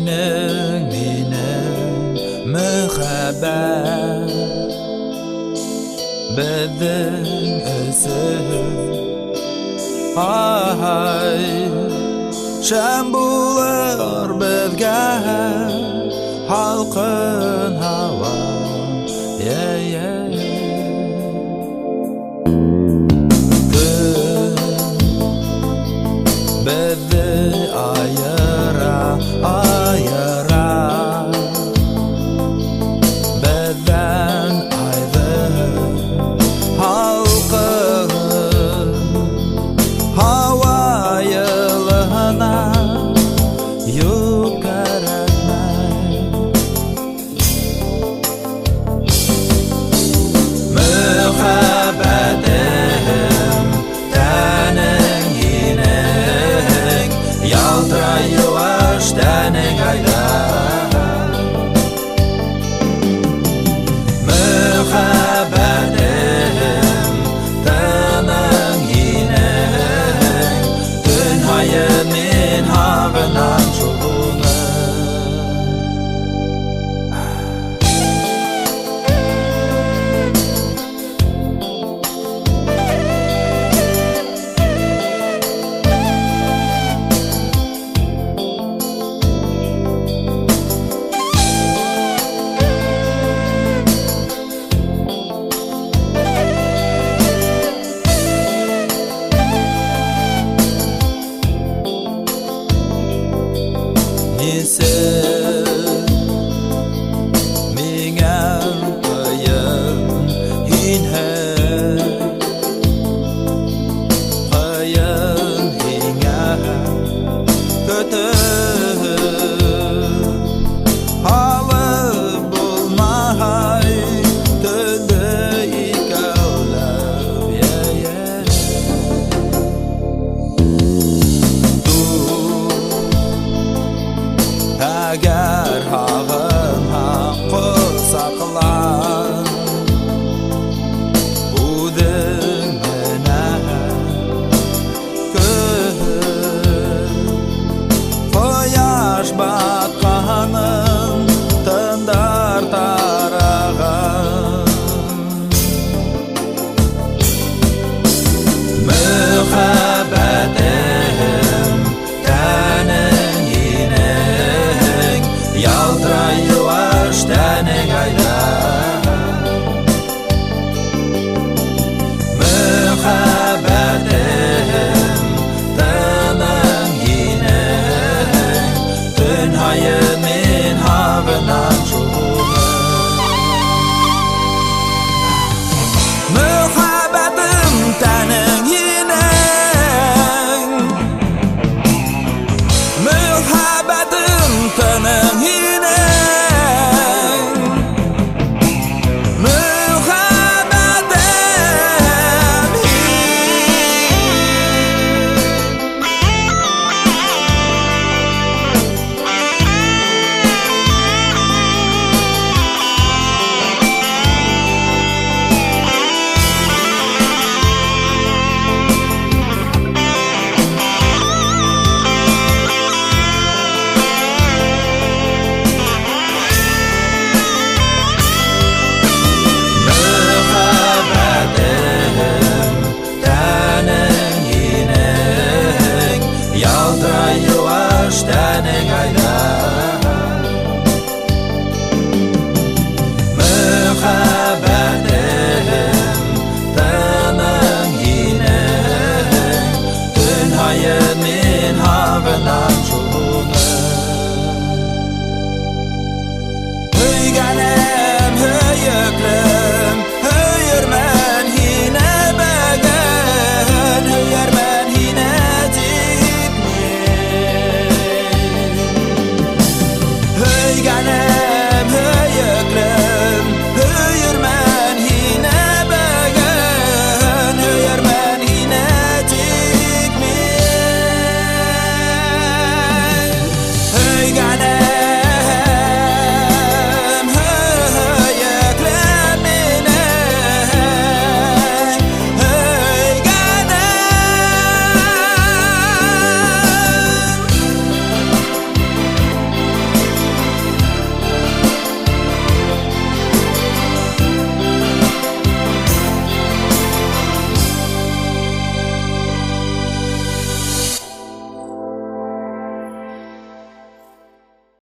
Һинең минең мөхәббәт беҙҙең өсөн ай шәм булыр беҙгә һалҡын һауа. Көн беҙҙе айыра, айыра беҙҙән айҙы һалҡын һауа йылыһына юҡ кәрәкмәй. Мөхәббәтем тәнең һинең ялтырай йыуаш тәнең айҙа. Мөхәббәтем тының һинең төн һайын мин һағынам шуны. Нисек миңә ҡыйын һинһеҙ, ҡыйын һиңә көтөп алып булмай төндө икәүләп. Әгәр һағынһаң ҡосаҡлан үҙең менән көн ҡояш батҡанын тындар тараған. Мөхәббәтем тәнең һинең ялтырай йыуаш тәнең айҙа. Мөхәббәтем тының һинең төн һайын мин һағынам шуны. Мөхәббәтем тәнең һинең, мөхәббәтем тының һинең, мөхәббәтем һинең. Мөхәббәтем тәнең һинең ялтырай йыуаш тәнең айҙа.